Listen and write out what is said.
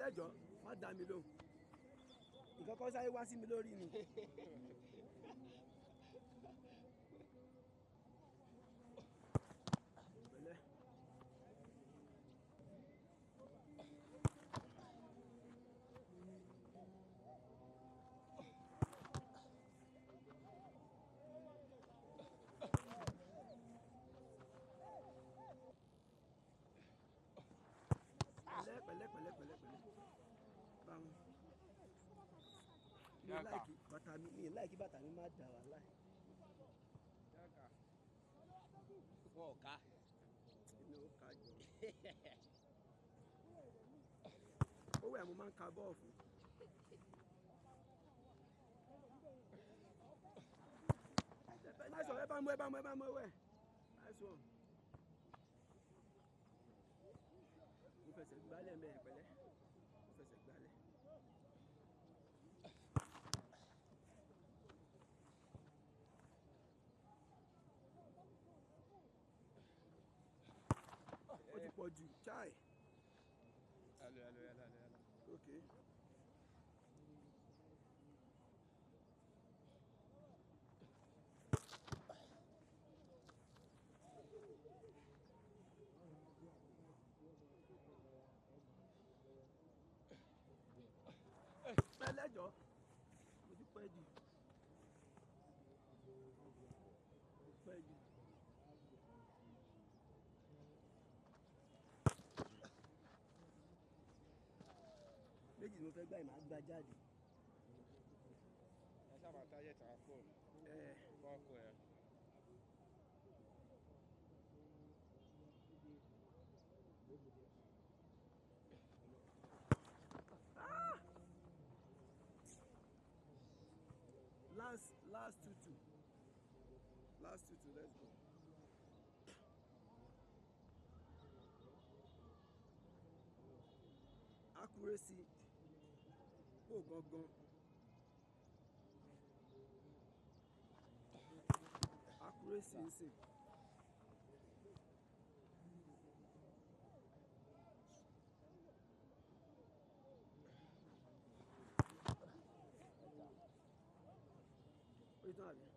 Pẹ̀lẹ́jọ́, má dá mi lóhùn. Nǹkan kan sáré wá sí mi lórí ni. Pẹ̀lẹ́. Pẹ̀lẹ́ pẹ̀lẹ́ pẹ̀lẹ́ pẹ̀lẹ́ pẹ̀lẹ́. Báwo? Mi ò láìkí bàtà mi, mi ò láìkí bàtà mi má dà wá láì. Wọn ò ká. Èmi ò ká jọ. Owó ẹ̀ mo máa ń ka bọ́ọ̀fù. Nice one, ẹ bá mú, ẹ bá mú, ẹ bá mú ewé. Nice one. Mo fẹsẹ̀ gbálẹ̀ mẹ́rin pẹ̀lẹ́. Mo fẹsẹ̀ gbálẹ̀. Ó ti pọ̀ jù, chai. Alo alo alo alo alo. Okay. Pẹ̀lẹ́jọ́, mo ti pẹ́ jù. Mo ti pẹ́ jù. Méjì ni mo fẹ́ gbá yìí, màá gbá jáde. Ẹ sábà táyé tàn án fóònù. Ẹ Fọ́ọ̀kù ẹ̀. Last 2-2. Last 2-2, let's go. Accuracy pò gangan. Accuracy ń sìn. Ó ti tán àbí?